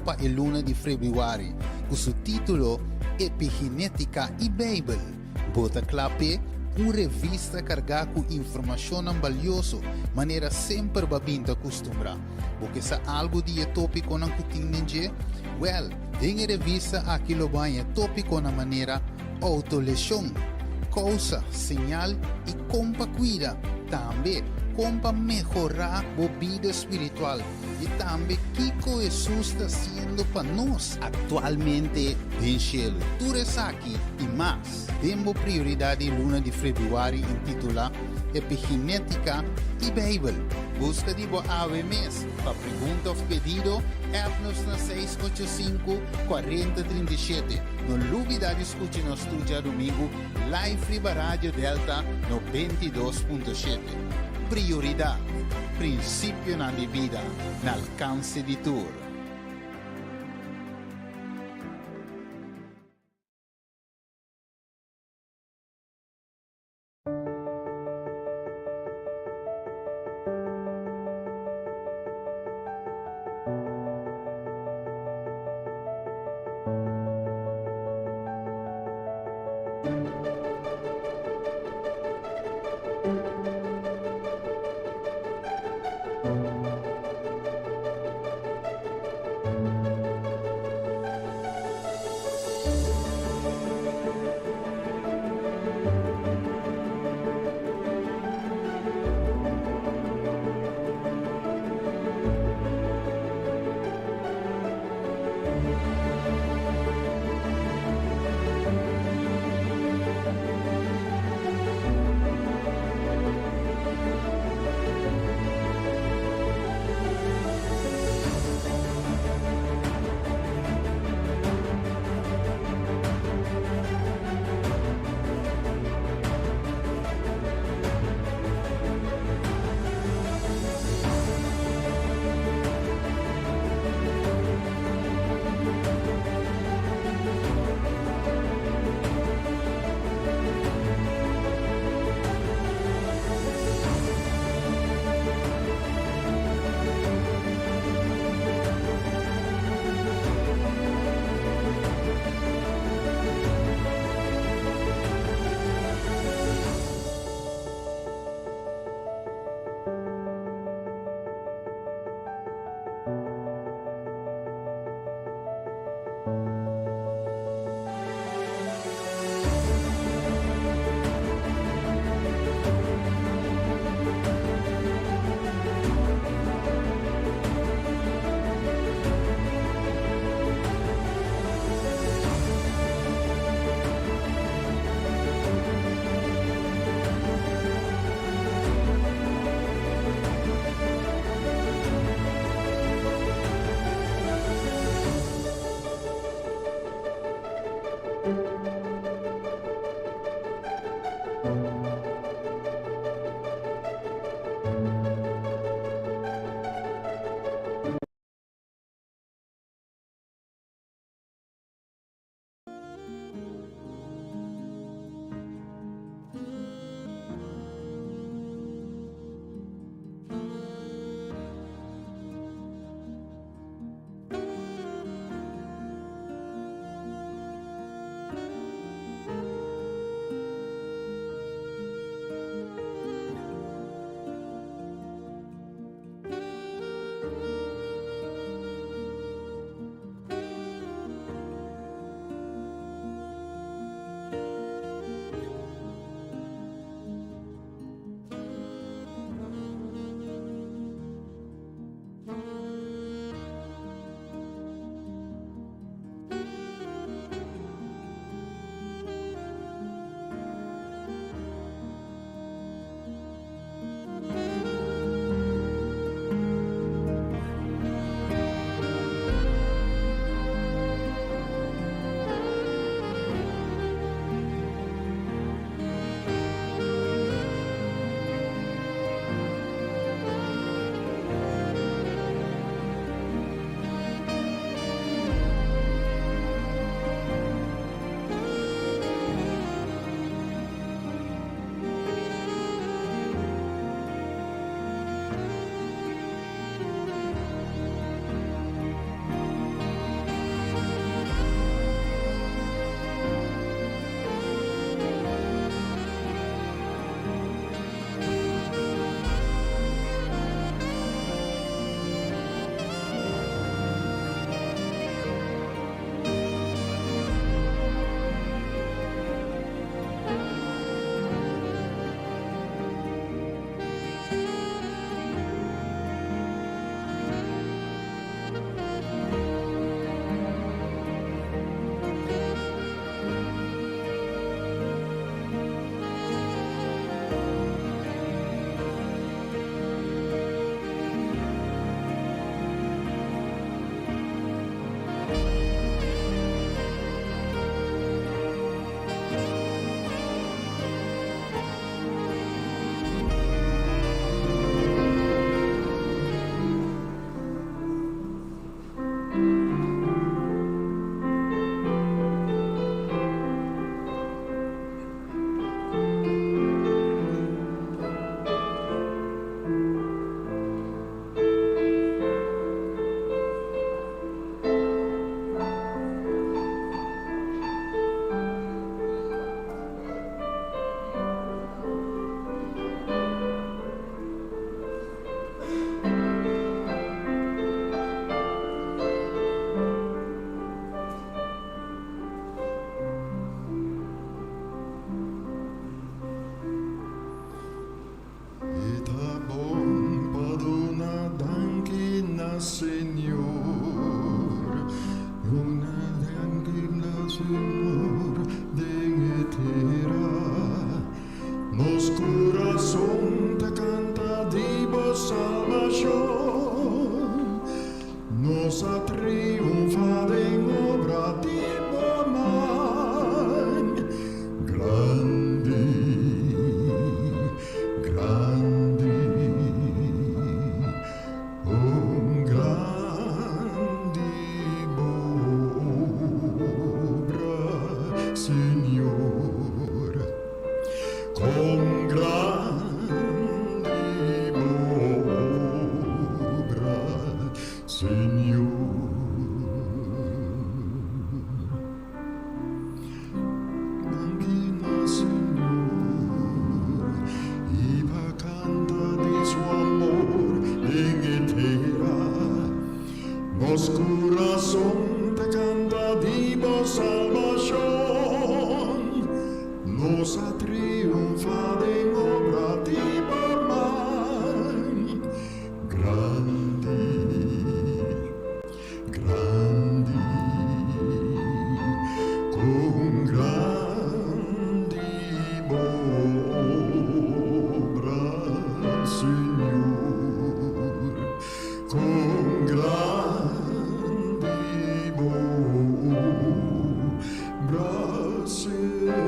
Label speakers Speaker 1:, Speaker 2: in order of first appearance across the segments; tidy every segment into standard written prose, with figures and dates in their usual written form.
Speaker 1: pa e luna di febrüari, ku su título Epigenétika i Beibel. Bo ta kla p'e? Un revista kargá ku informashonnan balioso, manera semper bo a bin ta kustumbrá. Bo ke sa algu di e tópikonan ku tin den dje? Wèl, den e revista aki lo bo haña tópikonan manera Outoleshon, kousa, señal i kon pa kuida. Tambe, kon pa mehorá bo bida spiritual i tambe kiko Hesus ta hasiendo pa nos aktualmente den shelu. Tur esaki i mas den bo Prioridat di luna di febrüari intitulá Epigenétika i Beibel. Buska di bo awe mes. Pa pregunta òf pedido, app nos na 685 40 37. No lubidá di skucha nos tur djadumingu live riba Radio Delta 92.7. Prioridat, prinsipionan di bida na alkanse di tur.
Speaker 2: Señor, con grandi bo obra, Señor. Danki na Señor i pa kanta di su amor den e tera. Nos kurason ta kanta di bo salbashon. Nos a triunfa den obra di bo man. Grandi. Grandi, con grandi bo obra, Señor, con grandi bo obra, Señor.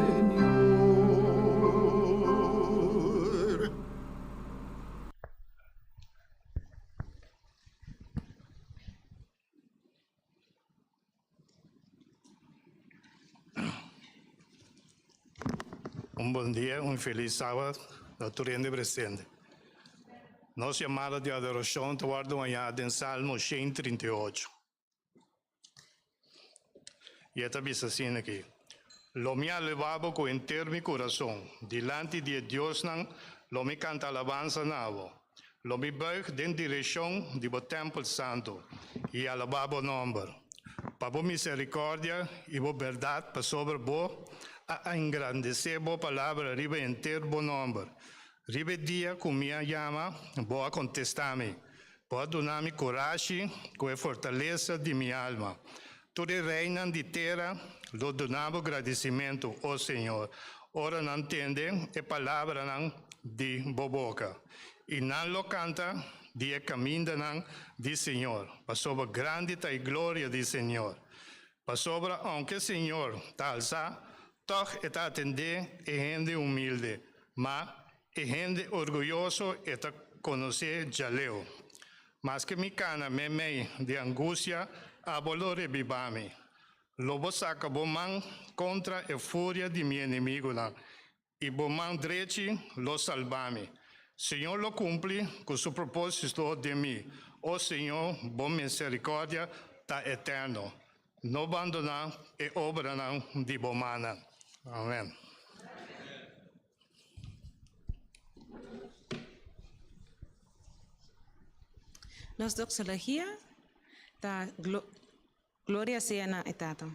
Speaker 3: Un bon dia, un felis sabat na tur hende presente. Nos yamada di adorashon ta wòrdu hañá den Salmo 138. I e ta bisa asina aki, Lo mi alabá bo ku henter mi kurason, dilanti di e diosnan lo mi kanta alabansa na bo. Lo mi buig den direkshon di bo tèmpel santu i alabá bo nòmber, pa bo miserikòrdia i bo bèrdat, pasobra bo a engrandesé bo palabra riba henter bo nòmber. Riba e dia ku mi a yama, bo a kontestá mi. Bo a duna mi kurashi ku e fortalesa di mi alma. Tur e reinan di tera lo duna bo gradisimentu, o Señor, ora nan tende e palabranan di bo boka. I nan lo kanta di e kamindanan di Señor, pasobra grandi ta e gloria di Señor. Pasobra ounke Señor ta alsá, tòg e ta atendé e hende humilde, ma E hende orguyoso e ta konosé djaleu. Maske mi kana meimei di angustia, abo lo rebibá mi. Lo bo saka bo man kontra e furia di mi enemigunan, i bo man drechi lo salbá mi. Señor lo kumpli ku su propósito den mi. O Señor, bo miserikòrdia ta eterno. No bandoná e obranan di bo mannan. Amèn.
Speaker 4: Nos doxologia ta Gloria sea na e Tata.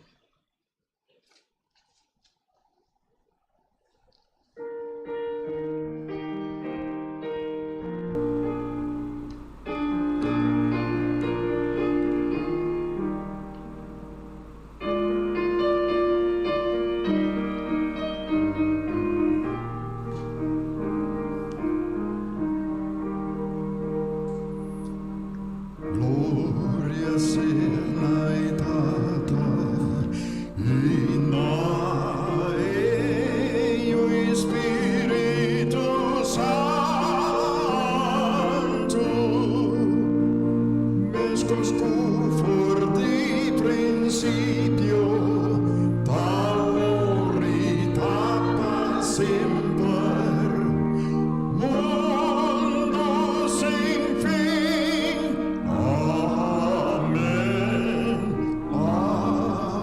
Speaker 2: Gloria sea na e Tata, i na e Yu i Spiritu Santu. Meskos ku for di prinsipio, ta awor i ta pa semper, mundu sin fin. Amen. Amen.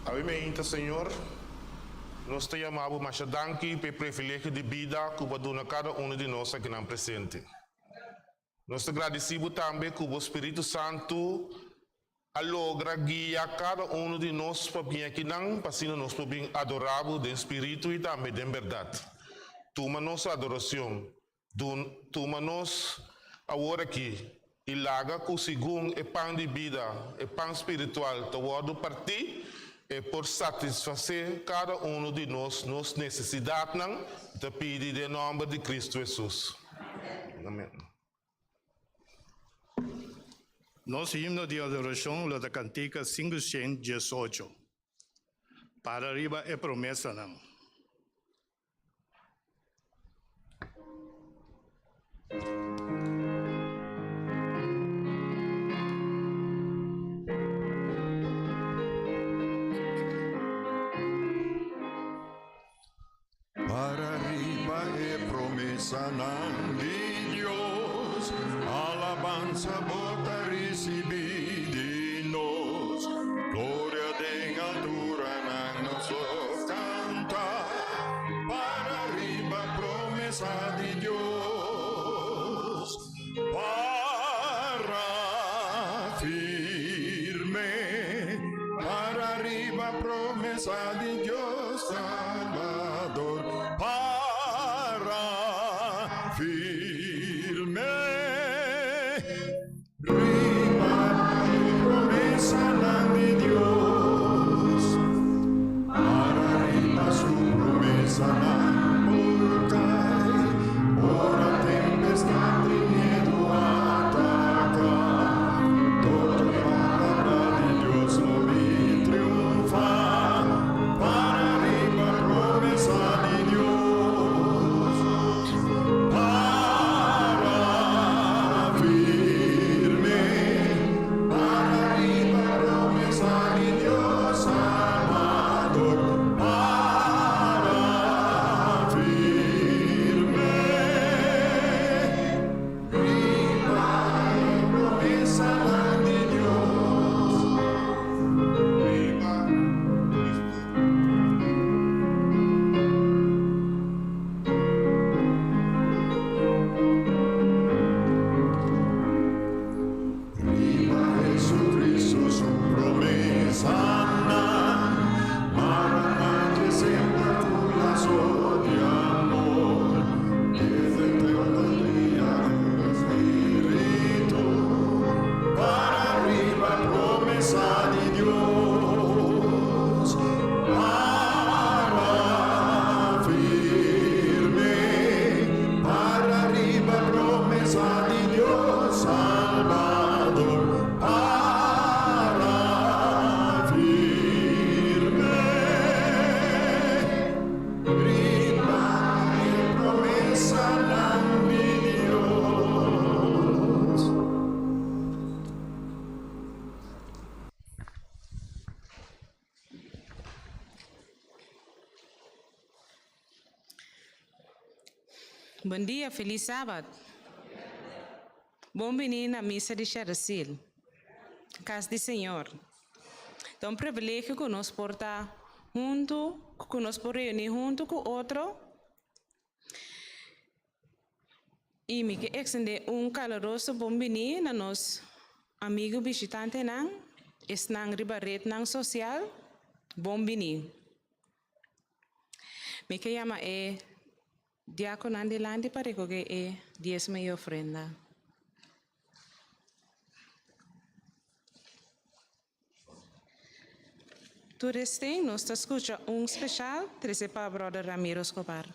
Speaker 5: Awe meinta, Señor, nos ta yama Bo masha danki pa e privilegio di bida ku Bo a duna kada unu di nos akinan presente. Nos ta gradisí Bo tambe ku Bo Spiritu Santu a logra guia kada unu di nos pa bin akinan pa asina nos por bin adorá Bo den spiritu i tambe den bèrdat. Tuma nos adorashon Dun tuma nos awor aki i laga ku segun e pan di bida, e pan spiritual, ta wòrdu partí, e por satisfasé kada unu di nos nos nesesidatnan, mi ta pidi den nòmber di Kristu Hesus. Amèn.
Speaker 3: Nos himno di adorashon lo ta kantika 518, Para riba e promesanan.
Speaker 2: promesanan di Dios, alabansa Bo ta risibí di nos. Gloria den alturanan nos lo kanta, para riba promesa di Dios. Para firme, para riba promesa di Dios Salbador. Para firme, riba promesanan di Dios. Para riba su promesanan por kai, ora tempestat i miedu ataká. Tur palabra di Dios lo bin triunfá, para riba promesa di Dios. Para firme, para riba promesa di Dios Salbador. Para firme, riba promesa di Dios. Riba Kristu. Riba Jesucristo su promesanan, mara semper ku laso di amor, desde todo dia del Espíritu, para riba promesa di Dios, para firme, para riba promesa di Dios Salbador, para firme, riba promesanan di Dios.
Speaker 4: Bon dia, felis sabat. Bon biní na misa di Sheresil. Kas di Señor. Ta un privilegio ku nos por ta huntu, ku nos por reuní huntu ku otro. I mi ke ekstendé un kaluroso bon biní na nos amigu bishitantenan, esnan riba retnan sosial, bon biní. Mi ke yama e diákononan dilanti pa rekohé e diesmo i ofrenda. Turesten nos ta skucha un speshal trese pa bròder Ramiro Escobar.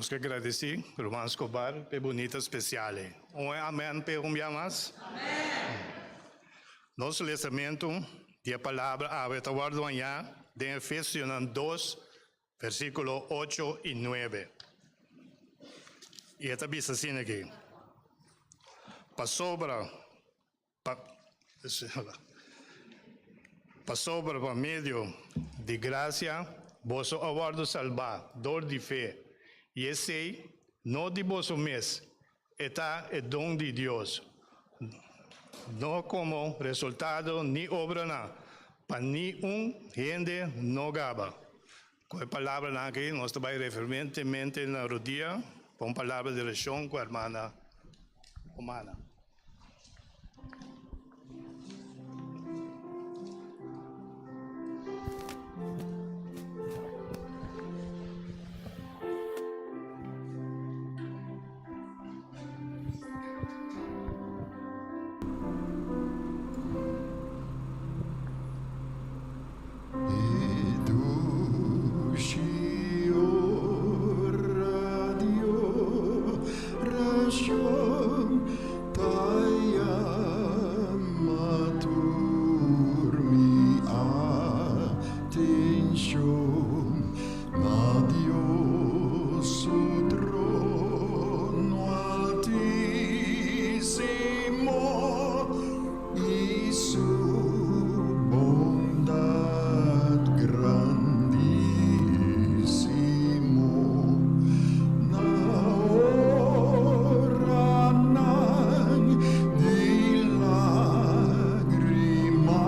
Speaker 3: Nos ke gradisí Ruman Escobar p'e bunita spesial ei. Un amèn p'e un bia mas? Nos lesamentu di e palabra awe ta wòrdu hañá den Efesionan dos, versíkulo ocho i nuebe. I e ta bisa asina aki, Pasobra pa pasobra pa medio di grasia boso a wòrdu salbá dor di fe, i esei no di boso mes, E ta e don di Dios, no komo resultado ni obranan, pa ni un hende no gaba. Ku e palabranan aki nos ta bai referentemente na rodia pa un palabra di orashon ku hermana Omana.
Speaker 2: E dushi ora di orashon ta yama tur mi atenshon na Dios su trono altísimo. I su bondat grandísimo na oranan di lágrima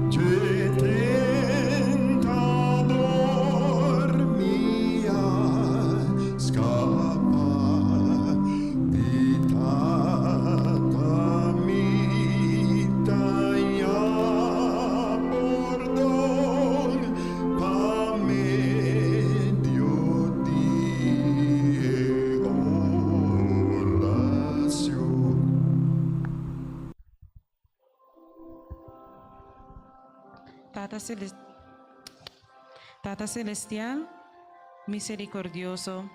Speaker 2: dje tentador mi a skapa. Di Tata mi ta ya pordon pa medio di e oracion.
Speaker 4: Tata Tata Celestial, misericordioso,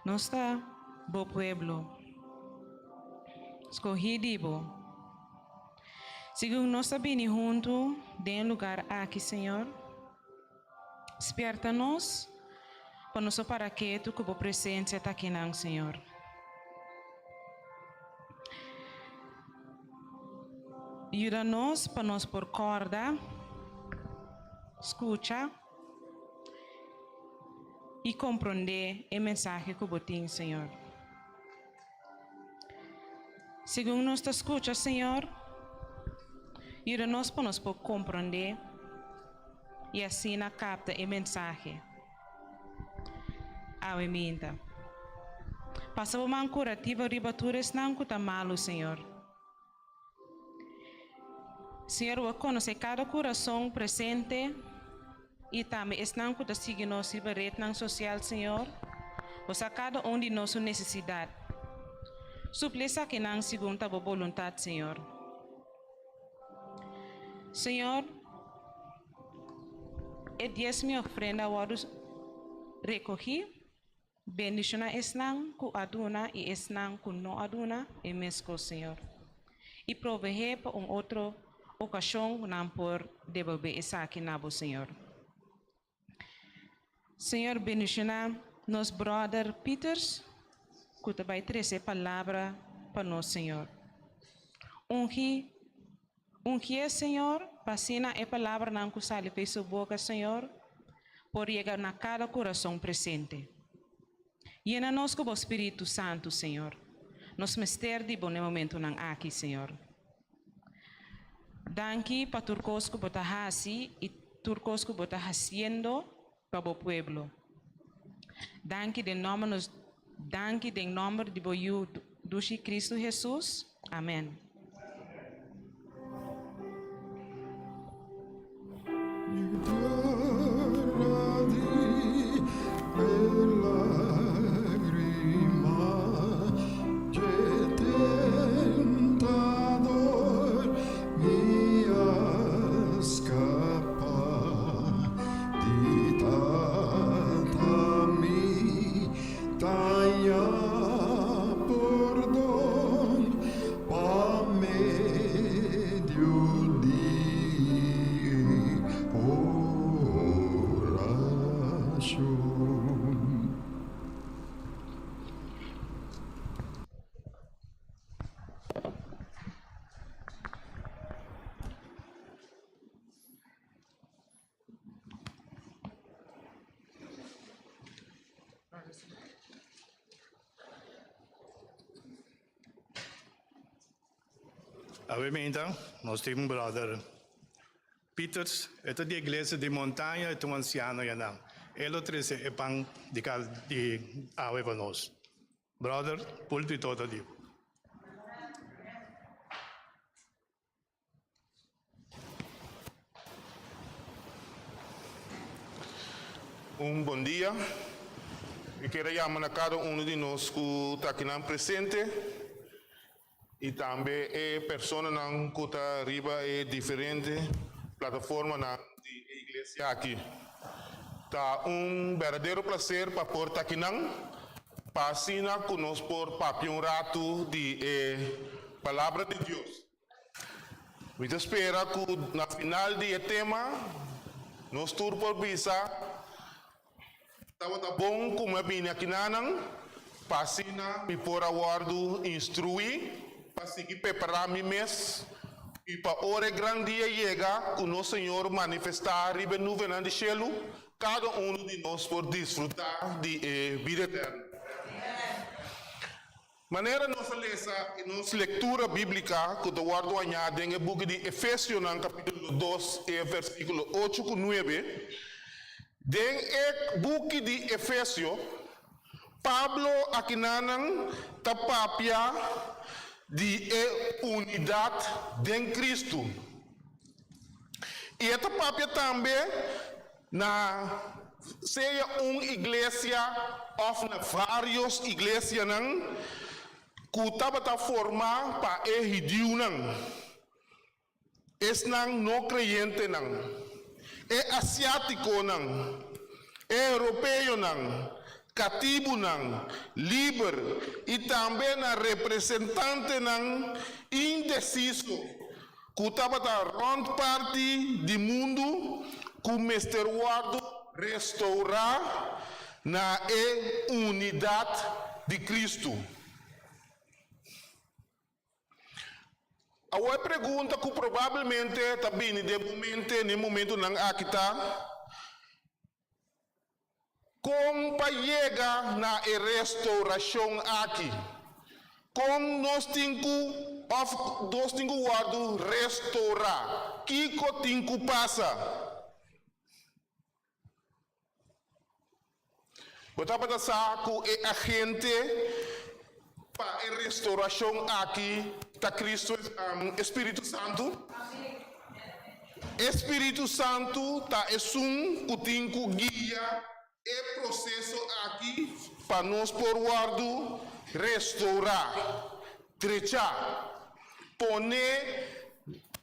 Speaker 4: nos ta Bo pueblo, scogi di Bo. Segun nos ta bini hunto den e lugar aki, Señor, spierta nos pa nos no para ketu cu Bo presencia ta akinan, Señor. Yuda nos pa nos por kòrda, skucha i komprondé e mensahe ku bo tin, Señor. Segun nos ta skucha, Señor, yuda nos pa nos por komprondé i asina kapta e mensahe. Awe minta. Pasa bo man kurativo riba tur esnan ku ta malu, Señor. Señor, bo a konosé kada kurason presente i tambe esnan ku ta sigui nos riba retnan sosial, Señor. Bo sa kada un di nos su nesesidat. Supli esakinan segun ta bo boluntat, Señor. Señor, e diesmo i ofrenda a wòrdu rekogí. Bendishoná esnan ku a duna i esnan ku no a duna e meskos, Señor. I proveé pa un otro okashon ku nan por debolbé esaki na Bo, Señor. Señor, bendishoná nos bròder Peters ku ta bai trese e palabra pa nos, Señor. Ungi, ungié, Señor, pa asina e palabranan ku sali p'e su boka, Señor, por yega na kada kurason presente. Yena nos ku bo Spiritu Santu, Señor. Nos mester di bo n'e momentunan aki, Señor. Danki pa tur kos ku bo ta hasi i tur kos ku bo ta hasiendo pa bo pueblo. Danki den nòmber nos danki den nòmber di bo Yu dushi Kristu Hesus. Amen.
Speaker 3: Awe meinta nos tin un brother Peters, e ta di iglesia di Montaña, e ta un ansiano yanan. E lo trese e pan di di awe pa nos. Brother, pulpito ta di bo.
Speaker 5: Un bon dia. Mi kier a yama na kada uno di nos ku ta akinan presente i tambe e personanan ku ta riba e diferente plataformanan di e iglesia aki. Ta un berdadero plaser pa por ta akinan pa asina ku nos por papia un ratu di e Palabra di Dios. Mi ta spera ku na final di e tema nos tur por bisa, Tabata bon ku mi a bini akinanan pa asina mi por a wòrdu instruí pa sigui prepará mi mes i pa ora e gran dia yega ku nos Señor manifestá riba e nubenan di shelu, kada unu di nos por disfrutá di e bida eterno. Manera nos a lesa e nos lectura biblica cu ta wordo hañá den e buki di Efesionan capítulo dos e versículo ocho cu nuebe, den e buki di Efesio, Pablo akinanan ta papia di e unidad den Cristo. I e ta papia tambe na sea un iglesia òf na vários iglesianan ku tabata formá pa e hudiunan, esnan no kreyentenan, e asiátikonan, e europeonan, katibunan, liber i tambe na representantenan indesiso ku tabata rònt parti di mundu ku mester wòrdu restourá na e unidat di Kristu. Awor e pregunta ku probablemente ta bini den bo mente na e momentunan aki ta, Kon pa yega na e restourashon aki? Kon nos tin ku òf nos tin ku wòrdu restourá? Kiko tin ku pasa? Bo tabata sa ku e agente pa e restourashon aki ta Kristu, e Spiritu Santu? E Spiritu Santu ta esun ku tin ku guia e proseso aki pa nos por wòrdu restourá, drechá, poné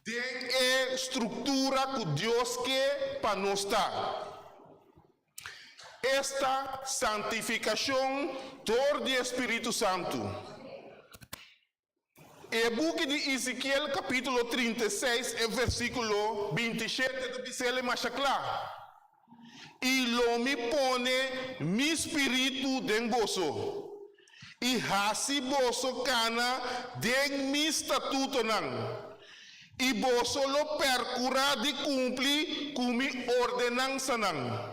Speaker 5: den e struktura ku Dios ke pa nos ta. Esta santifikashon dor di e Spiritu Santu. E buki di Ezekiel kapítulo 36 e versíkulo 27 ta bis'el e masha kla, I lo mi pone mi spiritu den boso, i hasi boso kana den mi statutonan, i boso lo perkurá di kumpli ku mi ordenansanan.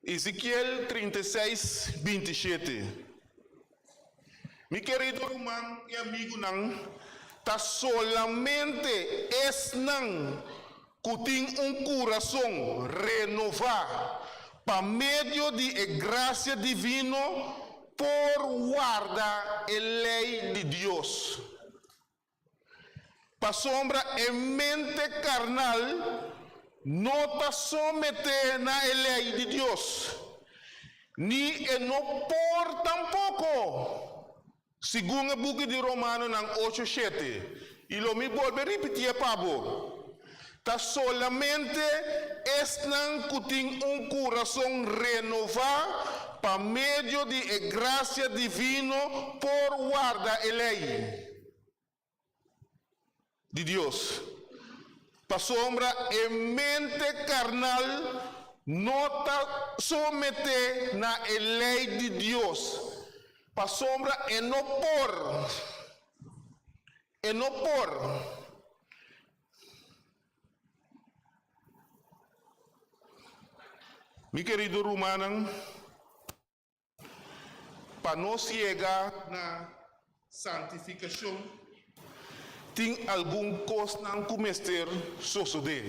Speaker 5: Ezekiel 36, 27 Mi kerido ruman i amigunan, ta solamente esnan ku tin un kurason renová pa medio di e grasia divino por warda e lei di Dios. Pasobra e mente karnal no ta someté na e lei di Dios, ni e no por tampoko, segun e buki di Romanonan ocho shete. I lo mi bolbe ripitié pa bo, Ta solamente esnan ku tin un kurason renová pa medio di e grasia divino por warda e lei di Dios, pasobra e mente karnal no ta someté na e lei di Dios, pasobra e no por, e no por. Mi kerido rumannan, pa nos yega na santifikashon. Tin algun kosnan ku mester sosodé.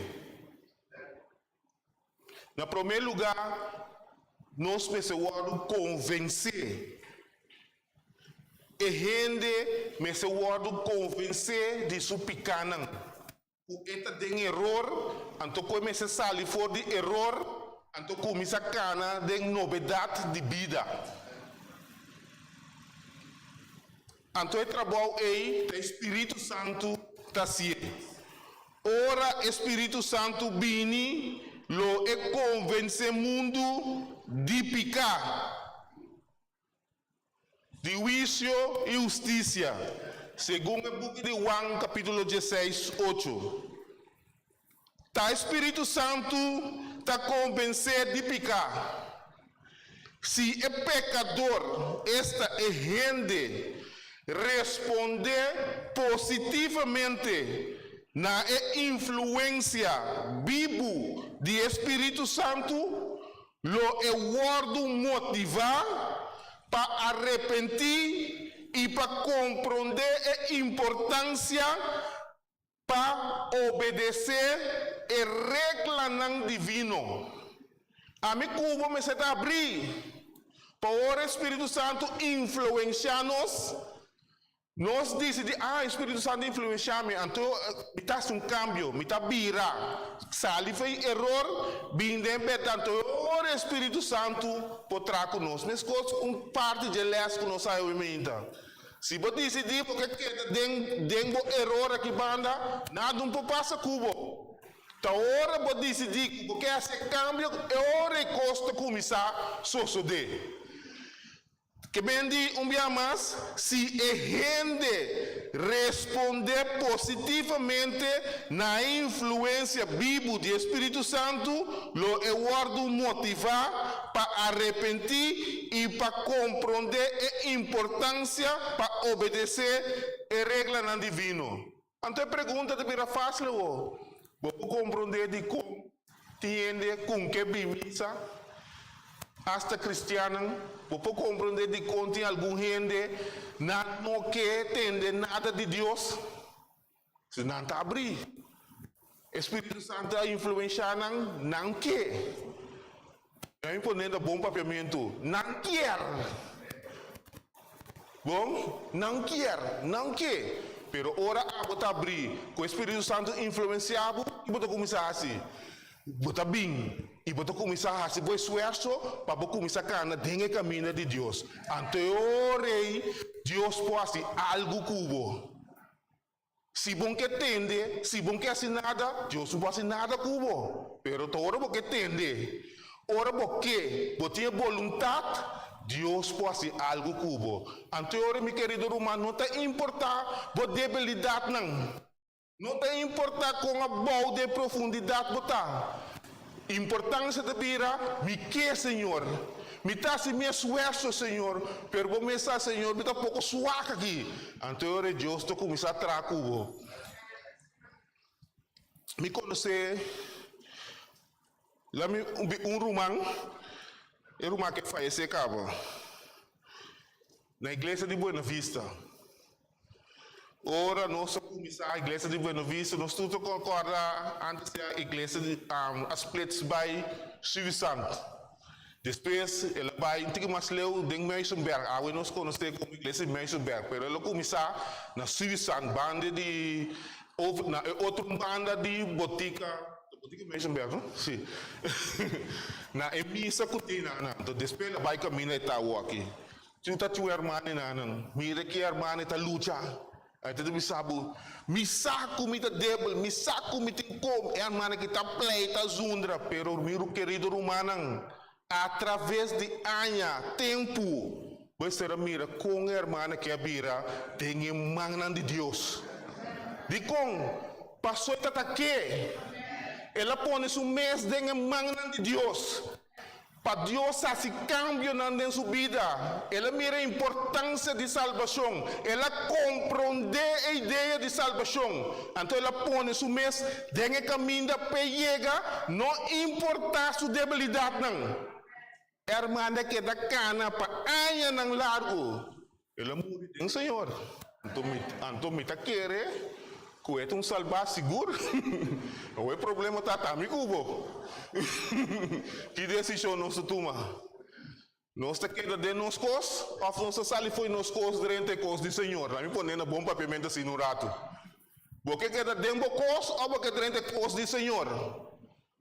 Speaker 5: Na promé lugá, nos mester wòrdu konvensé. E hende mester wòrdu konvensé di su pikánan. Ku e ta den eror, anto ku e mester sali for di eror, anto kuminsá kana den nobedat di bida. Anto e trabou ei ta e Spiritu Santu ta hasié. Ora e Spiritu Santu bini, lo e konvensé mundu di piká, di huisio i hustisia, segun e buki di Juan kapítulo dieseis, ocho. Ta e Spiritu Santu ta konvensé di piká. Si e pekador, esta e hende, respondé positivamente na e influensia bibu di e Spiritu Santu, lo e wòrdu motivá pa arepentí i pa komprondé e importansia pa obedesé e reglanan divino. Ami ku bo mester ta abrí pa ora e Spiritu Santu influensiá nos, nos disidí, Ah, e Spiritu Santu influensiá mi, anto mi ta hasi un kambio, mi ta bira, sali for e eror, bin den bèrdat. Anto ora e Spiritu Santu por traha ku nos. Meskos un parti dje lès ku nos a haña oiminta. Si bo disidí bo ke keda den den bo eror aki banda, nada un por pasa ku bo. Ta ora bo disidí ku bo ke hasi e kambio, e ora e kos ta kuminsá sosodé. Ke ben di un bia mas, si e hende respondé positivamente na e influensia bibu di e Spiritu Santu, lo e wòrdu motivá pa arepentí i pa komprondé e importansia pa obedesé e reglanan divino. Anto e pregunta ta bira fásil awor, Bo por komprondé dikon tin hende ku ke bin misa, asta kristiannan? Bo por komprondé dikon tin algun hende nan no ke tende nada di Dios? Si nan ta abrí, e Spiritu Santu a influenshá nan, nan ke. Mi a imponé na bon papiamentu, nan kier. Bon, nan kier, nan ke. Pero ora abo ta abrí, ku e Spiritu Santu influensiá bo, ki bo ta kuminsá hasi? Bo ta bin i bo ta kuminsá hasi bo esfuerso pa bo kuminsá kana den e kaminda di Dios. Anto e ora ei Dios por hasi algu ku bo. Si bon ke tende, si bon ke hasi nada, Dios no por hasi nada ku bo. Pero ta ora bo ke tende, ora bo ke, bo tin e boluntat, Dios por hasi algu ku bo. Anto e ora, mi kerido ruman, no ta importá bo debilidatnan, no ta importá kon abou den profundidat bo ta, Importancia ta bira, Mi ke, Señor. Mi ta haci mi esfuerzo, Señor, pero Bo mes sa, Señor, mi ta poco swak aki. Anto e ora e Dios ta cuminsa traha cu bo. Mi conoce la mi un ruman, e ruman ke fayece caba, na iglesia di Buena Vista. Ora nos a kuminsá Iglesia di Buena Vista, nos tur ta kòrda antes e iglesia di a splits bai Suivisant. Despues el a bai un tiki mas leu den Muizenberg, awe nos konosé komo Iglesia di Muizenberg, pero el a kuminsá na Suivisant, banda di over na e otro banda di botika, ta botika Muizenberg no? Si. Na e misa ku tin nan, anto despues el a bai kaminda e ta awoki. Tin ta cu hermaninan, mira ki hermani ta lucha. Ai ta bisa bo, Mi sa cu mi ta debil, mi sa cu mi tin com. E hermana ki ta pleita zundra, pero mi kerido rumannan, a traves di aña, tempu, bo estar a mira con e hermana ki a bira den e mannan di Dios. Dicon? Paso e ta ta ke. El a pone su mes den e mannan di Dios. Pa Dios hasi kambionan den su bida, el a mira e importansia di salbashon, el a komprondé e idea di salbashon, anto el a pone su mes den e kaminda p'e yega, no importá su debilidatnan. E hermana a keda kana pa añanan largu. El a muri den Señor. Anto mi, anto mi ta kere. Ku e ta un salbá sigur. Awor e problema ta ta mi ku bo. Ki desishon nos ta tuma? Nos ta keda den nos kos òf nos ta sali fo'i nos kos drenta e kos di Señor? Laat mi pone na bon papiamentu asina un ratu. Bo ke keda den bo kos òf bo ke drenta e kos di Señor?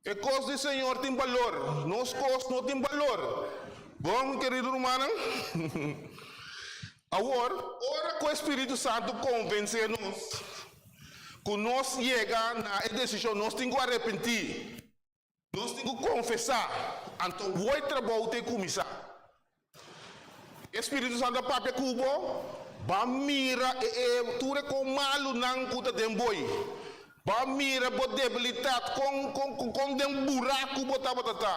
Speaker 5: E kos di Señor tin balor, nos kos no tin balor. Bon, mi kerido rumannan, awor, ora ku e Spiritu Santu konvensé nos ku nos yega na e desishon, nos tin ku arepentí, nos tin ku konfesá, anto woi trabou ta e kuminsá. E Spiritu Santu a papia ku bo, Ba mira e e tur e kon malunan ku ta den boi. Ba mira bo debilitat, kon kon kon den buraku bo tabata ta.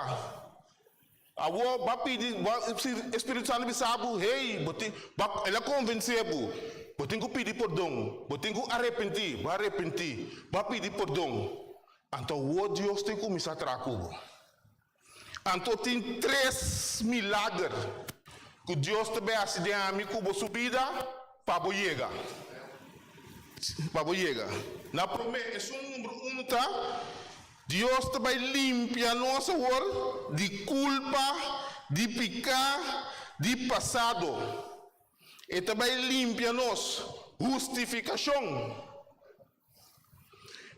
Speaker 5: Awor ba pidi, ba e Spiritu Santu bisa bo, Hey, bo tin, ba el a konvensé bo, bo tin ku pidi pordon, bo tin ku arepentí, bo a arepentí, bo a pidi pordon. Anto awor Dios tin kuminsá traha ku bo. Anto tin tres milager ku Dios ta bai hasi den ami ku bo su bida pa bo yega. Pa bo yega. Na promé, esun number uno ta, Dios ta bai limpia nos awor di kulpa, di piká, di pasado. E ta bai limpia nos. Hustifikashon.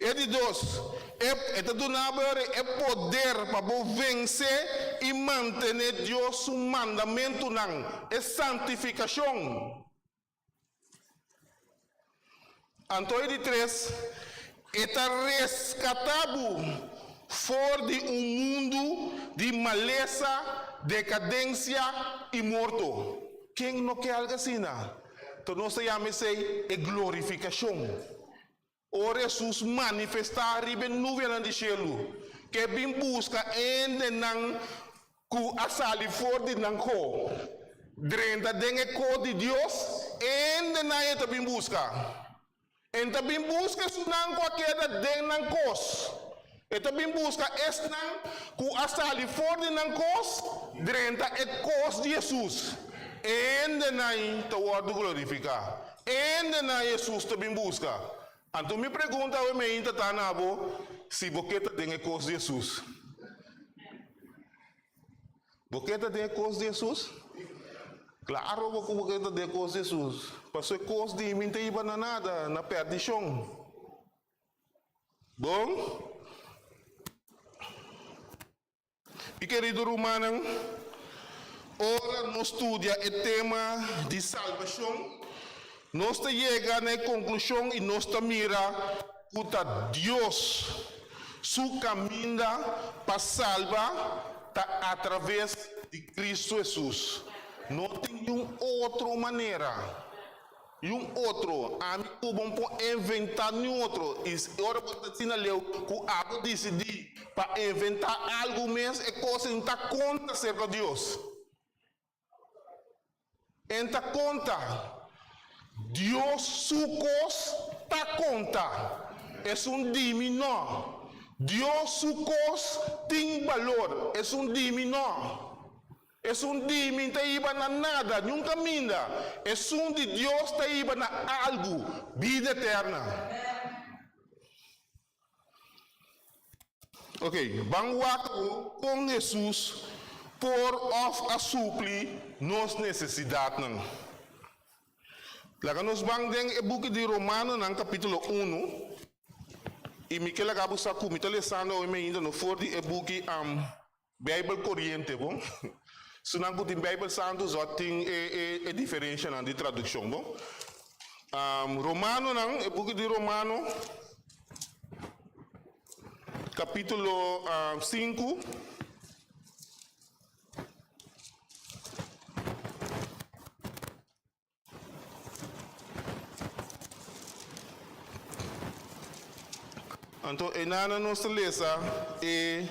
Speaker 5: E di dos, e ta duna bo e poder pa bo vense i mantené Dios su mandamentunan, e santifikashon. Anto e di tres, e ta reskatá bo for di un mundu di malesa, dekadensia i morto. Ken no ke algu asina? Enton nos ta yama esei e glorifikashon. Ora Hesus manifestá riba e nubianan di shelu, ku e bin buska hendenan ku a sali for di nan ko, drenta den e ko di Dios, hendenan e ta bin buska. E ta bin buska esunnan ku a keda den nan kos. E ta bin buska esnan ku a sali for di nan kos drenta e kos di Hesus. E hendenan ta wòrdu glorifiká. E hendenan Hesus ta bin buska. Anto mi pregunta awe meinta ta na bo si bo ke ta den e kos di Hesus. Bo ke ta den e kos di Hesus? Klaro bo ku bo ke ta den e kos di Hesus. Pasobra e kos di mi ta hiba na nada, na pèrdishon. Bon, mi kerido rumannan, ora nos studia e tema di salbashon, nos ta yega na e konklushon i nos ta mira ku ta Dios su kaminda pa salba ta atraves di Kristu Hesus. No tin niun otro manera. Yun otro, ami ku bo por inventá niun otro. I ora bo ta asina leu ku abo disidí pa inventá algu mes, e kos ei no ta konta serka Dios. E no ta konta. Dios su kos ta konta. Esun di mi no. Dios su kos tin balor. Esun di mi no. Esun di mi ta hiba na nada, niun kaminda. Esun di Dios ta hiba na algu, bida eterna. Ok, ban wak awor kon Hesus por òf a supli nos nesesidatnan. Laga nos ban den e buki di Romanonan kapítulo unu, i mi ke laga bo sa ku mi ta lesando awe mi ainda no for di e buki Bijbel Koriente, bon. Esnan ku tin Bijbel Santu zo tin e e e diferenshanan di tradukshon, bon. Romanonan, e buki di Romano, kapítulo sinku. Anto enanan nos ta lesa e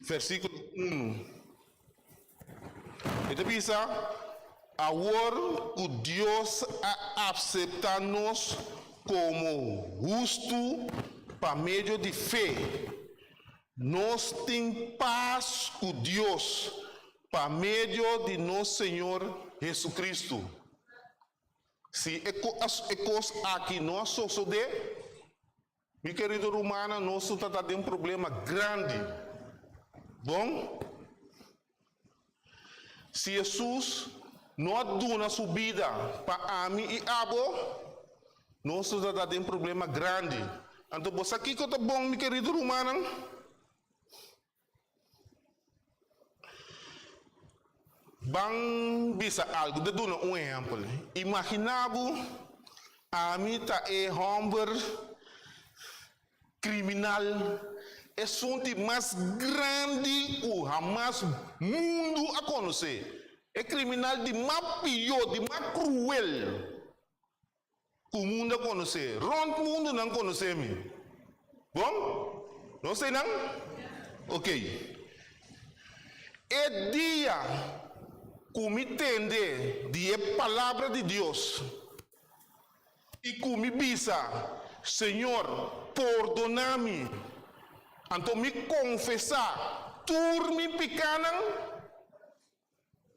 Speaker 5: versíkulo unu. E ta bisa, Awor ku Dios a aseptá nos komo hustu pa medio di fe, nos tin pas ku Dios Pa medio di nos Señor Jesucristo. Si e e kos aki no a sosodé, mi kerido rumannan, nos lo ta ta den problema grandi. Bon? Si Hesus no a duna su bida pa ami i abo, nos lo ta ta den problema grandi. Anto bo sa kiko ta bon, mi kerido rumannan? Ban bisa algu, ta duna un ehèmpel. Imaginá bo ami ta e hòmber kriminal, esun di mas grandi ku hamas mundu a konosé, e kriminal di mas pió, di mas kruel ku mundu a konosé. Rònt mundu nan konosé mi. Bon? Nos ei nan? Okey. E dia ku mi tende di e palabra di Dios i ku mi bisa, Señor, pordoná mi, anto mi konfesá tur mi pikánan,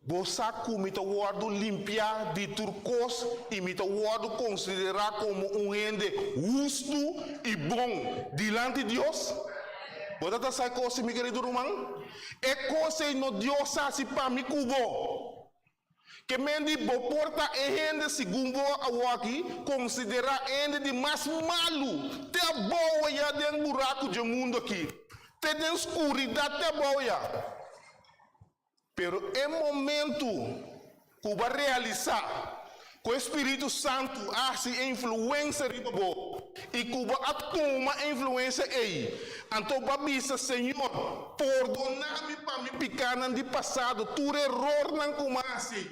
Speaker 5: Bo sa ku mi ta wòrdu limpiá di tur kos i mi ta wòrdu konsiderá komo un hende hustu i bon dilanti Dios? Bo ta ta sa e kos ei, mi kerido ruman? E kos ei no Dios a hasi pa mi ku bo. Ke men di bo por ta e hende segun bo awòki konsiderá e hende di mas malu te abou ayá den buraku dje mundu aki, te den skuridat te abou ayá. Pero e momentu ku bo a realisá ku e Spiritu Santu a hasi e influensia riba bo i ku bo a tuma e influensia ei, anto bo a bisa, Señor, pordoná mi pa mi pikánan di pasado, tur erornan ku mi a hasi.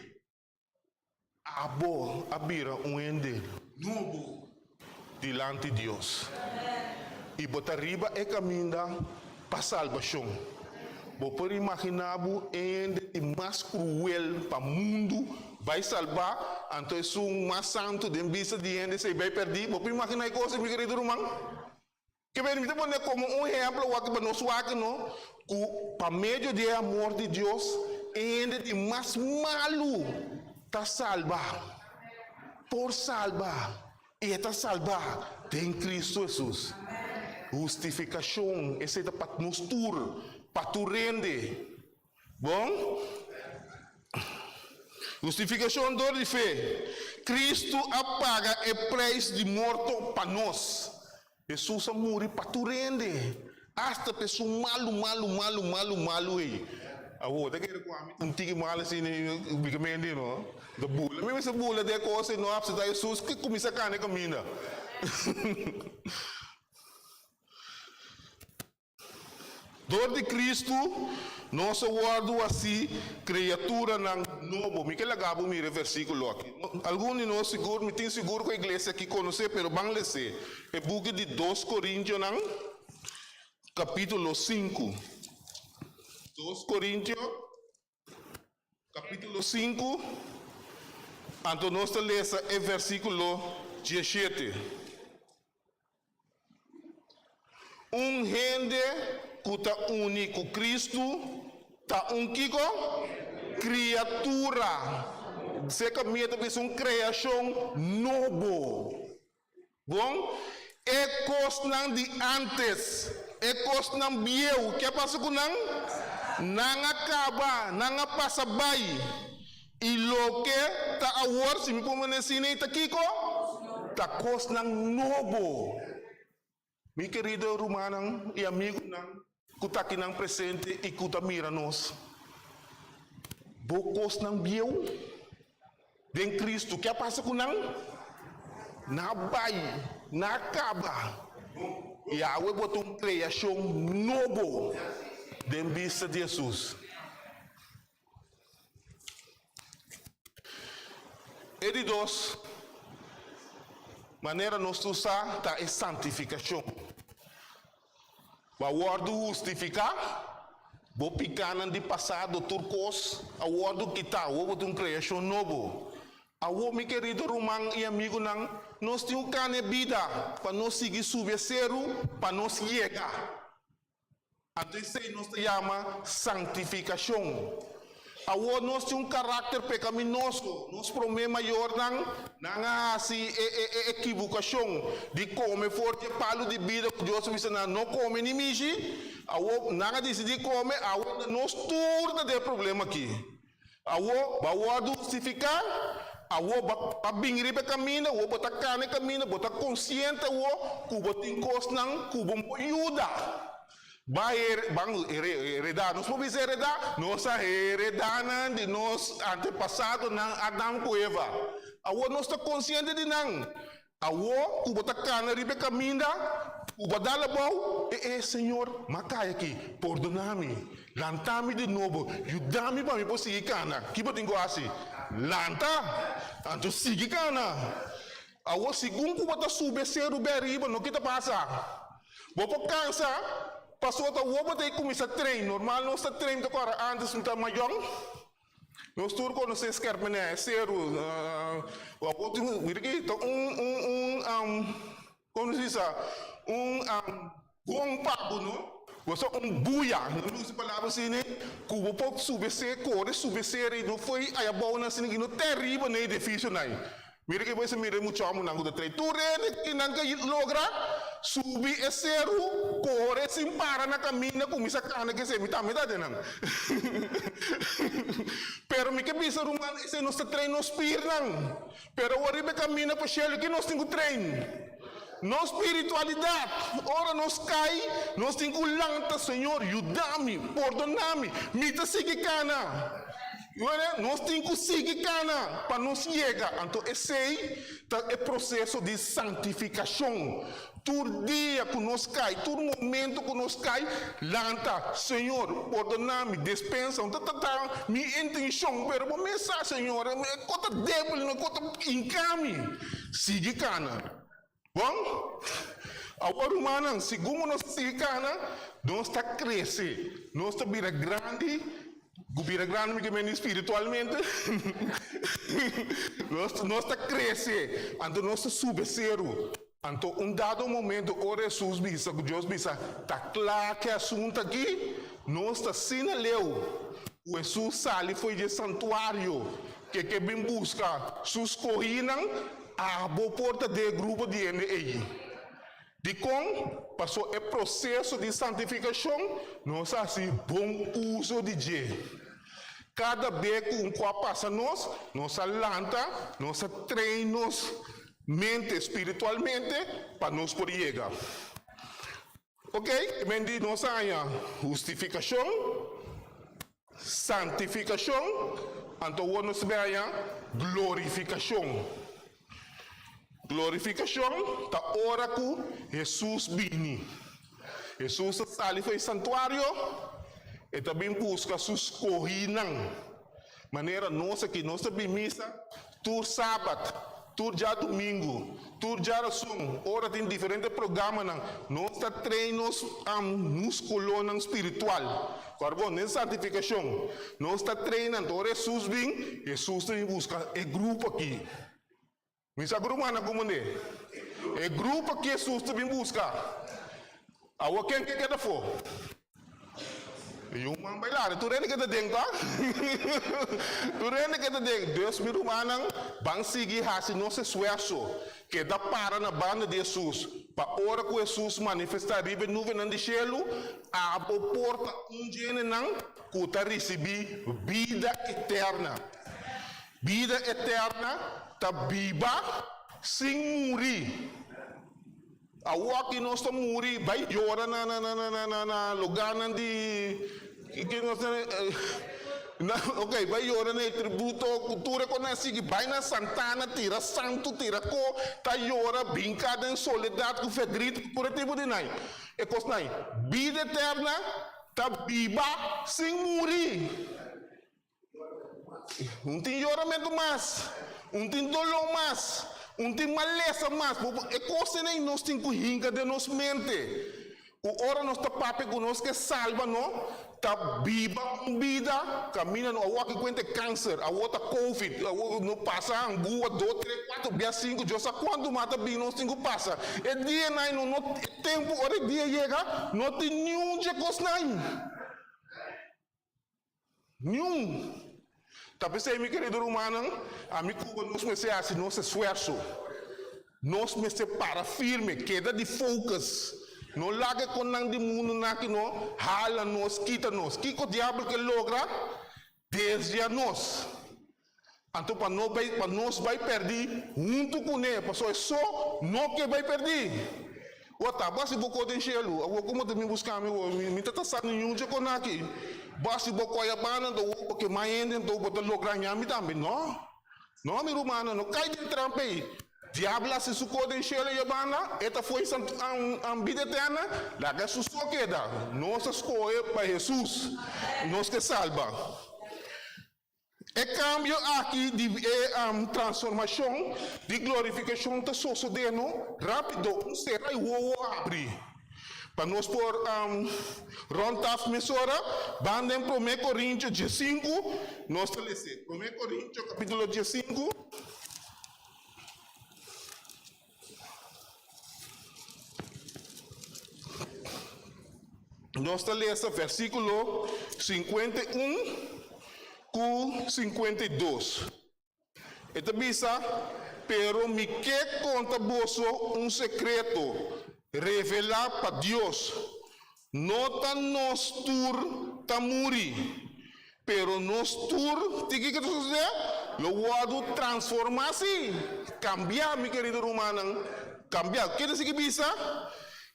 Speaker 5: Abo a bira un hende nobo dilanti Dios i bo ta riba e kaminda pa salbashon. Bo por imaginá bo e hende di mas kruel pa mundu bai salbá, anto esun mas santu den bista di hende esei bai pèrdí? Bo por imaginá e kos ei, mi kerido ruman? Ke mi ta pone komo un ehemplo wak pa nos wak no, ku pa medio di e amor di Dios e hende di mas malu ta salba, por salba, i e ta salba den Kristu Hesus. Hustifikashon, esei ta pa nos tur, pa tur hende. Bon. Hustifikashon dor di fe. Kristu a paga e preis di morto pa nos. Hesus a muri pa tur hende, asta pa esun malu, malu, malu, malu, malu ei. Awor, ta kere ku ami ta un tiki malu asina, mi ke mende no. Ta bula. Mi mester bula den e kos ei, no apseptá Hesus, ke kuminsá kana e kaminda. Dor di Kristu nos a wòrdu hasí kriaturanan nobo. Mi ke laga bo mira e versíkulo aki. Algun di nos sigur, mi tin sigur ku e iglesia aki konosé, pero ban les'é. E buki di Dos Korintionan, kapítulo sinku. Dos Korintio, kapítulo sinku, anto nos ta lesa e versíkulo diesshete. Un hende ku ta uni ku Kristu ta un kiko? Kriatura. Seka mi e ta bisa un kreashon nobo. Bon, e kosnan di ántes, e kosnan bieu, ke a pasa ku nan? Nan a kaba, nan a pasa bai. I loke ta awor, si mi por manda asina, ta kiko? Ta kosnan nobo. Mi kerido rumannan i amigunan ku ta akinan presente i ku ta mira nos, bo kosnan bieu den Kristu, ke a pasa ku nan? Nan a bai, nan a kaba. I awe bo ta un kreashon nobo den bista di Hesus. E di dos manera nos tur sa ta e santifikashon. Bo a wòrdu hustifiká, bo pikánan di pasado tur kos a wòrdu kitá, awor bo ta un kreashon nobo. Awor mi kerido ruman i amigunan, nos tin un kane bida pa nos sigui subi e seru pa nos yega. Anto esei nos ta yama santifikashon. Awor nos tin un karakter pekaminoso. Nos promé mayornan, nan a hasi e e e ekibukashon di kome for di e palu di bida ku Dios a bisa nan no kome ni mishi. Awor nan a disidí kome, awor nos tur ta den e problema aki. Awor bo a wòrdu hustifiká, awor bo a bin riba e kaminda, awor bo ta kana e kaminda, bo ta konsiente awor ku bo tin kosnan ku bo por yuda. Ba her, ban heredá, nos por bisa heredá? Nos a heredá nan di nos antepasadonan Adam ku Eva. Awor nos ta konsiente di nan. Awor ku bo ta kana riba e kaminda ku bo a dal abou, e e Señor, m'a kai aki, pordoná mi, lanta mi di nobo, yuda mi pa mi por sigui kana. Ki bo tin ku hasi? Lanta! Anto sigui kana. Awor segun ku bo ta subi e seru bai ariba, no kita pasa. Bo por kansa, pasobra ta awor bo ta kuminsá train. Normal nos ta train ta kòrda ántes mi ta mayòn. Nos tur konosé Skerpenè, e seru, awor tin, mira aki, ta un, un, un, komo nos bisa, un bon pa bo, no? Bo sa un buya, no mi usa e palabra asina, ku bo por subi e ser, kore subi e ser i no foi aya abou nan asina, i no te ariba na e edifisionan. Mira ke bo esa mira e muchòmunan ku ta trae tur hende i nan ka logra subi e seru, kore sin para na kaminda, kuminsá kana ke esei mi tambe ta den nan. Pero mi ke bisa ruman esei nos ta train nos spirnan, pero awor riba e kaminda pa shelu ke nos tin ku train? Nos spiritualidat. Ora nos kai nos tin ku lanta, Señor yuda mi, pordona mi, mi ta sigui kana. Wene, nos tin ku sigui kana pa nos yega. Anto esei ta e proseso di santifikashon. Tur dia ku nos kai, tur momento ku nos kai, lanta, Señor, pordoná mi, despensa. No ta ta mi intenshon, pero bo mes sa, Señor, e ko ta débil, e ko ta hinká mi. Sigui kana. Bon, awor rumannan, segun ku nos ta sigui kana, nos ta krese, nos ta bira grandi. Ku bira grandi mi ke mende spiritualmente. Nos nos ta krese, anto nos ta sube seru. Anto un dado momento ora Hesus bisa ku Dios bisa ta kla ku e asuntu aki, nos ta asina leu ku Hesus sali fo'i dje santuario ke ke bin buska su skohinan, abo por ta den e grupo di hende ei. Dikon? Paso e proseso di santifikashon nos a hasi bon uso di dje. Kada be ku un kua pasa nos, nos a lanta, nos a train nos mente spiritualmente pa nos por yega. Ok, men di nos a haña hustifikashon, santifikashon, anto awor nos ta bin haña glorifikashon. Glorifikashon ta ora ku Hesus bini. Hesus ta sali for e santuario, e ta bin buska su skohinan. Manera nos aki, nos ta bin misa tur sabat, tur djadumingu, tur djarason, ora tin diferente programanan, nos ta train nos muskulonan spiritual. Kòrda bon, den santifikashon, nos ta train nan. Ora Hesus bin, Hesus ta bin buska e grupo aki. Mi sa ku rumannan ku mund'é. E grupo aki Hesus ta bin buska. Awor ken ke keda afó? E yu man bailari. Tur hende ke ta den ta? Tur hende ke ta den. Dus mi rumannan, ban sigui hasi nos esfuerso. Keda para na banda di Hesus, pa ora ku Hesus manifestá riba e nubenan di shelu, abo por ta un dje hendenan ku ta risibí bida eterna. Bida eterna ta biba sin muri. Awoki nos ta muri bai yora na na na na na na lugarnan di ki nos ta na ok bai yora na e tributo ku tur e konan sigui bai na Santana tira santu tira ko ta yora binka den soledat ku verdriet ku tur e tipo di nai e kosnan bida eterna ta biba sin muri. Un tin yoramentu mas, un tin doló mas, un tin malesa mas. E kosnan ei nos tin ku hinka den nos mente. Ku ora nos ta papia ku nos ke salba no, ta biba un bida kaminda no. Awor aki kuenta e kanser, awor ta covid, awor no pasa angua dos, tres, kuater bia sinku, Dios sa kuantu mas ta bin nos tin ku pasa. E dianan ei no no e tempu ora e dia yega no tin niun dje kosnan ei. Niun. Ta p'esei, mi kerido rumannan, ami ku bo nos mester hasi nos esfuerso. Nos mester para firme, keda di focus. No laga e konnan di mundu naki no hala nos, kita nos. Kiko diabel ke logra? Desvia nos. Anto pa no bai, pa nos bai pèrdí huntu kuné, pasobra e so no ke bai pèrdí. Bo ta basi bo ko den shelu, awor komo ta bin buska mi awor? Mi ta ta sa niun dje kon aki. Basi bo koya banda, anto awor bo ke mas hende, anto bo ta logra haña mi tambe. No, no mi rumannan, no kai den trampa ei. Diabel a hasi su ko den shelu ya banda, e ta fo'i bida eterna, laga su so keda. Nos a skohe pa Hesus, nos ke salba. E kambio aki di e transformashon di glorifikashon ta sosodé no rápido, un sera i wowo habri. Pa nos por rònt af mesora, ban den Promé Korintio diesinku, nos ta les'é. Promé Korintio kapítulo diesinku. Nos ta lesa versíkulo 51 ku 52. E ta bisa, Pero mi ke konta boso un sekreto revelá pa Dios, No ta nos tur ta muri, pero nos tur, tin kiko ta sosodé? Lo wòrdu transformá, sí, kambiá, mi kerido rumannan, kambiá. Ke ta sigui bisa?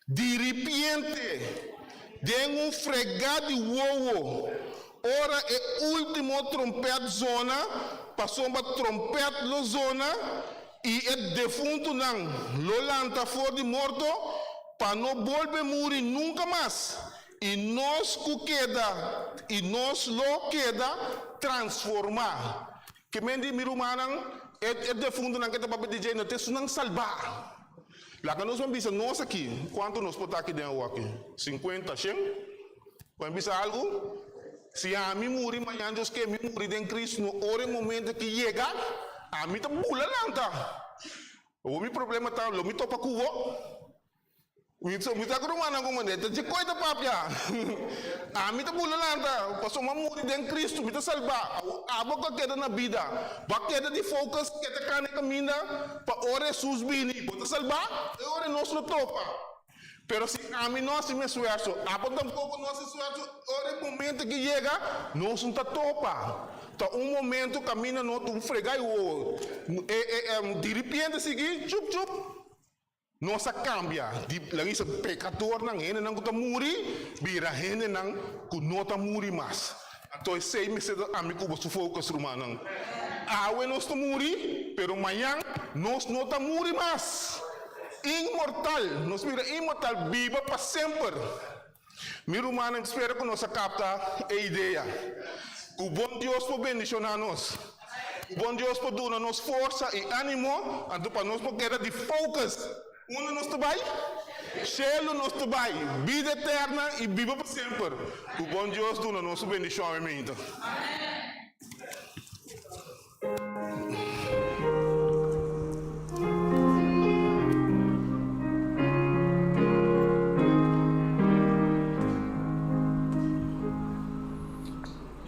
Speaker 5: Diripiente, den un fregá di wowo, ora e último trompèt zona, pasobra trompèt lo zona, I e defuntunan lo lanta for di morto pa no bolbe muri nunka mas, i nos ku keda, i nos lo keda transformá. Ke men di, mi rumannan, e e defuntunan ke ta papia di dje no ta esunnan salbá. Laga nos ban bisa nos aki, kuantu nos por ta aki den awoki? Sinkuenta, shen? Ban bisa algu? Si ami muri mañan Dios ke mi muri den Cristo no ora e momento aki yega ami ta bula lanta. Awor mi problema ta lo mi topa ku bo? Mi mi ta ku rumannan ku manda ta dje koe ta papia. Ami ta bula lanta pasobra mi a muri den Cristo mi ta salba. Awor abo ku a keda na bida bo a keda di focus keda kana e kaminda pa ora Jesus bini bo ta salba e ora nos lo topa. Pero si ami no hasi mi esfuerso, abo tampoko no hasi esfuerso, ora e momento ki yega, nos no ta topa. Ta un momento kaminda no ta un frega i wowo. E e diripiente sigui, chup chup, nos a kambia di laga bisa pekadornan, hendenan ku ta muri, bira hendenan ku no ta muri mas. Anto esei mester ta ami ku bo su focus, rumannan. Awe nos ta muri, pero mañan nos no ta muri mas. Inmortal, nos bira inmortal, biba pa semper. Mi rumannan, spera ku nos a kapta e idea. Ku bon Dios por bendishoná nos. Ku bon Dios por duna nos forsa i ánimo, anto pa nos por keda di focus. Unda nos ta bai? Shelu nos ta bai, bida eterna i biba pa semper. Ku bon Dios duna nos su bendishon awe meinta.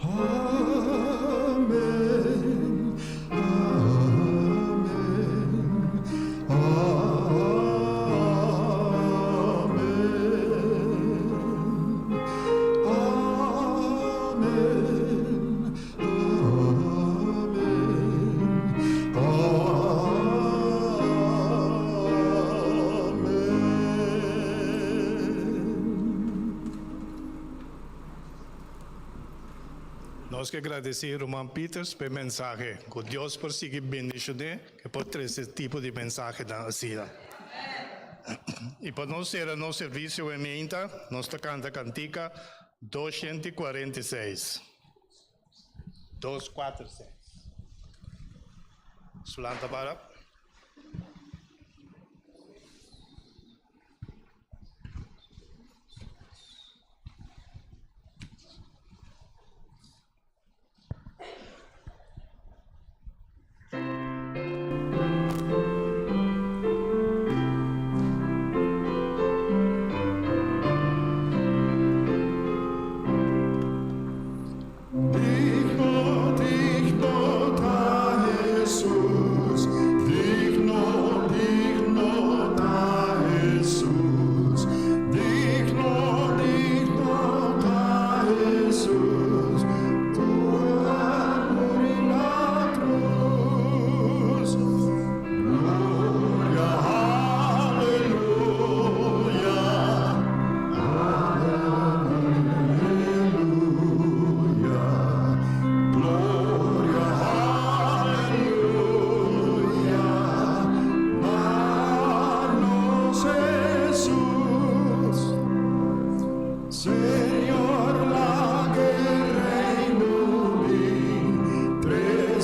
Speaker 2: Amen, amen, amen, amen, amen, amen.
Speaker 3: Nos ke gradesí Ruman Peters pa e mensahe. Ku Dios por sigui bendishoné ke por trese tipo di mensahenan asina. I pa nos sera nos servisio e meinta, nos ta kanta kantika 246. 246. Sulanta para.
Speaker 2: Digno, digno.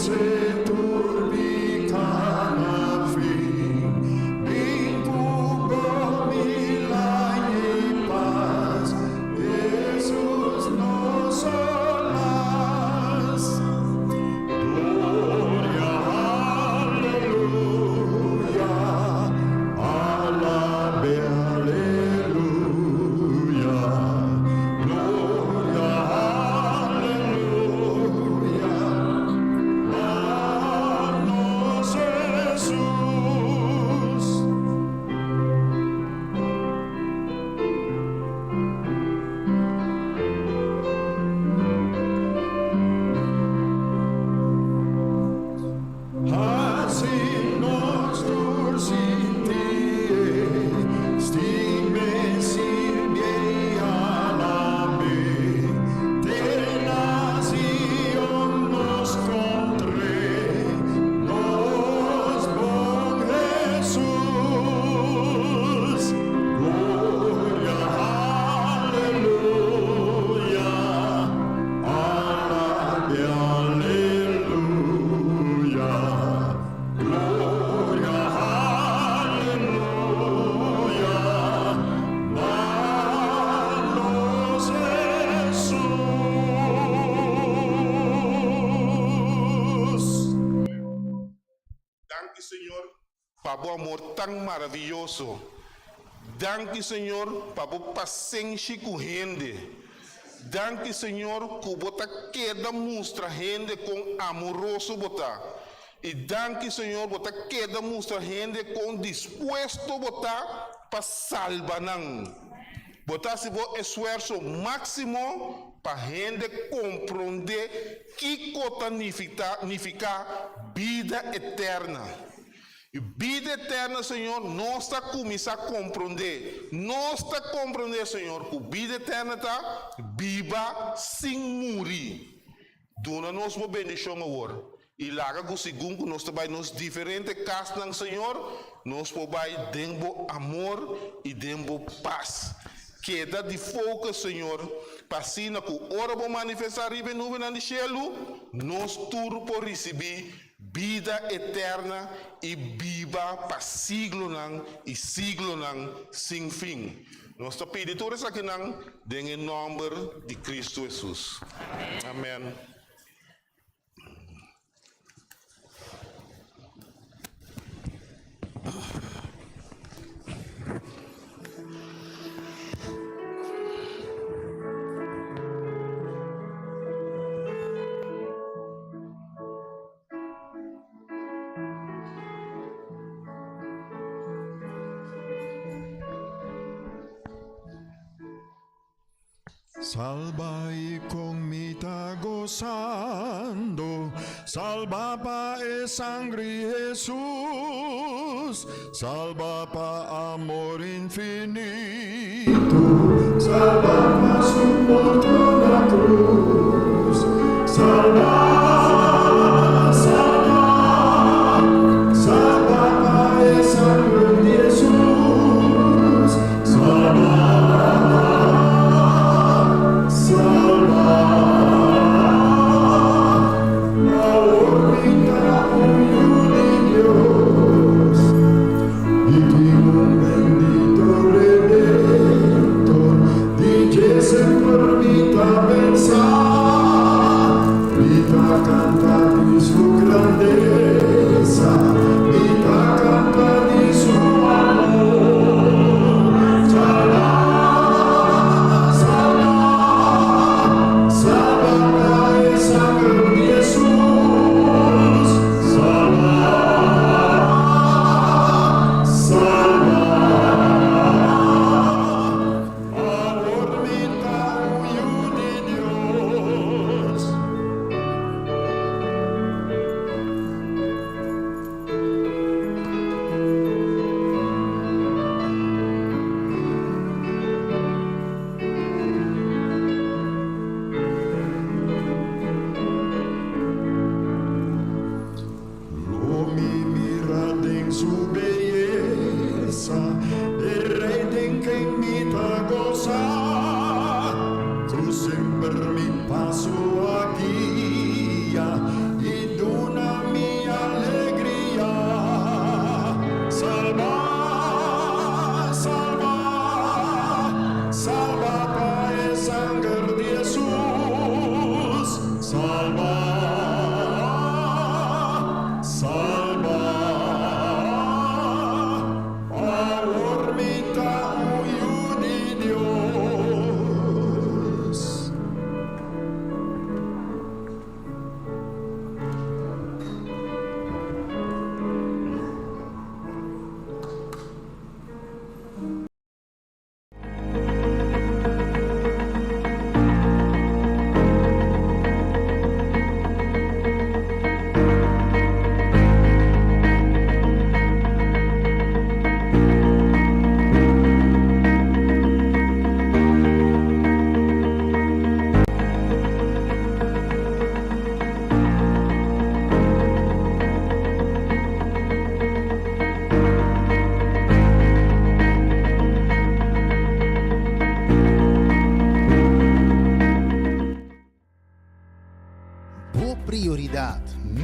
Speaker 2: trese tur piká na fin. Bin ku bo milagro i pas, Hesus nos solas. Gloria, aleluya, alabe, aleluya. Gloria, aleluya, na nos Hesus. Hasi nos tur sinti, stim'E, sirbie, alab'E, te na Sion nos kontr'E, nos bon Hesus. Gloria, aleluya, alabe, aleluya. Gloria, aleluya, na nos Hesus.
Speaker 5: Danki, Señor, pa bo amor tan maravioso. Danki, Señor, pa bo pasenshi ku hende. Danki, Señor, ku bo ta keda mustra hende kon amoroso bo ta. I danki, Señor, bo ta keda mustra hende kon dispuesto bo ta pa salba nan. Bo ta hasi bo esfuerso máksimo pa hende komprondé kiko ta nifiká bida eterna. I bida eterna, Señor, nos ta kuminsá komprondé. Nos ta komprondé, Señor, ku bida eterna ta biba sin muri. Duna nos bo bendishon awor, i laga ku segun ku nos ta bai nos diferente kasnan, Señor, nos por bai den bo amor i den bo pas. Keda di focus, Señor, pa asina ku ora bo manifestá riba e nubenan di shelu, nos tur por risibí bida eterna i biba pa siglonan i siglonan sin fin. Nos ta pidi tur esakinan den e nòmber di Kristu Hesus. Amèn.
Speaker 2: Salba i kon mi ta gosando, Salba pa e sangre Hesus, Salba pa amor infinito, Salba pa su morto na krus, Salba, salba, salba pa e sangre di Hesus, Salba, salba, awor mi ta un yu di Dios, i tin un bendito Redentor, di dje semper mi ta pensa, mi ta.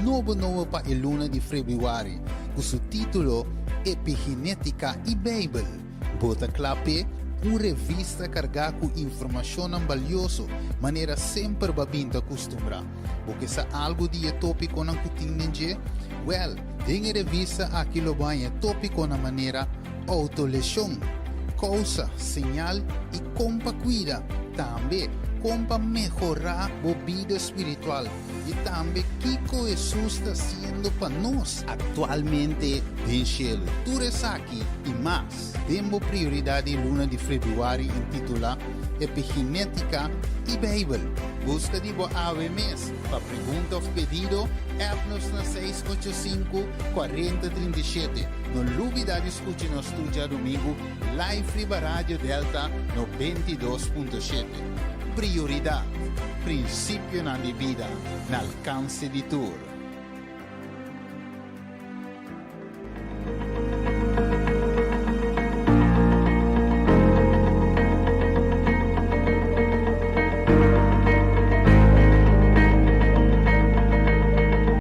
Speaker 1: nobo nobo pa e luna di febrüari, ku su título Epigenétika i Beibel. Bo ta kla p'e? Un revista kargá ku informashonnan balioso, manera semper bo a bin ta kustumbrá. Bo ke sa algu di e tópikonan ku tin den dje? Wèl, den e revista aki lo bo haña tópikonan manera Outoleshon, kousa, señal i kon pa kuida. Tambe, kon pa mehorá bo bida spiritual i tambe kiko Hesus ta hasiendo pa nos aktualmente den shelu. Tur esaki i mas den bo Prioridat di luna di febrüari intitulá Epigenétika i Beibel. Buska di bo awe mes! Pa pregunta of pedido, app nos na 685 4037. No lubida di skucha nos tur djadumingu live riba Radio Delta 92.7. Prioridat, prinsipionan di bida na alkanse di tur.